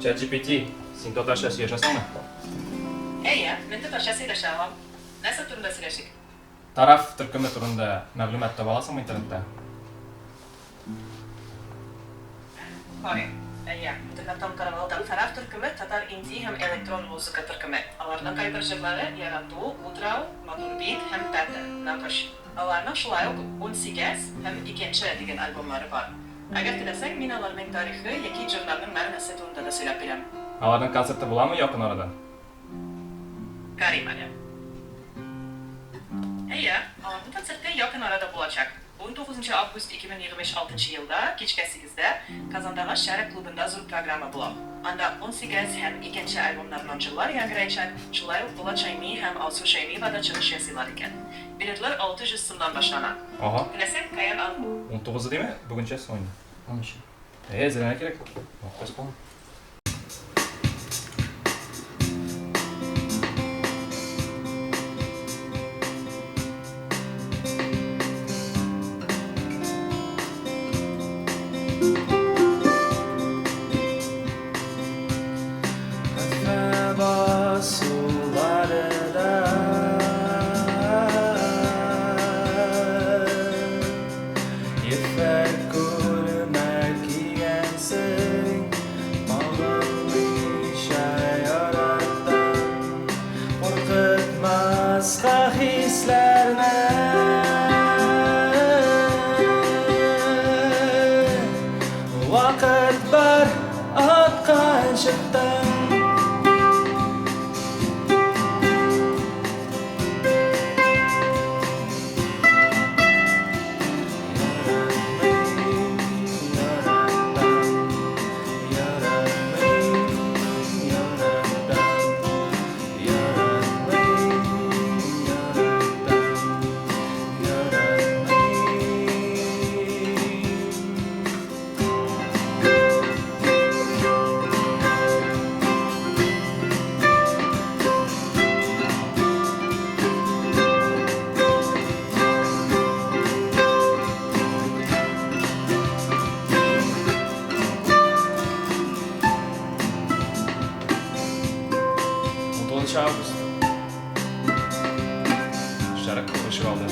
ChatGPT, син татарча сөйләшәсеңме? Әйе, мин татарча сөйләшә алам. Нәрсә турында сөйләшик? Тараф төркеме турында мәгълүмат таба аласыңмы интернетта? Карыйм. Әйе, интернеттан карап алдым. Тараф төркеме, татар инди һәм электрон музыка төркеме. Аларның кайбер җырлары Ярату, Утрау, Матур бит һәм Пәтер, Нәкыш. Аларның шулай ук 18 һәм Икенче дигән альбомнары бар. Әгәр теләсәң, мин аларның тарихы яки җырларның мәгънәсе турында да сөйләп бирәм. Аларның концерты буламы якын арада? Карыйм әле. Әйе, аларның концерты якын арада булачак. 19 август 2026 елда кичке сигездә Казандагы Шәрык клубында зур программа була. Анда 18 һәм икенче альбомнарыннан җырлар яңгыраячак, шулай ук Булат Шәйми һәм Алсу Шәймиева да чыгыш ясыйлар икән. Билетлар 600 сумнан башлана. Ага. Теләсәң, каян ал. Унтугызы димә, бүген ничәсе соң инде? Унөче. Әйе, әзерләнергә кирәк. Вакыт аз калган. Ефәк күлмәк кигәнсең, Кагылмыйча яраттың, Куркытмаска хисләрне. Вакыт бар, аткан чыктың. Унтугызынчы август. Шәрык ишегалды.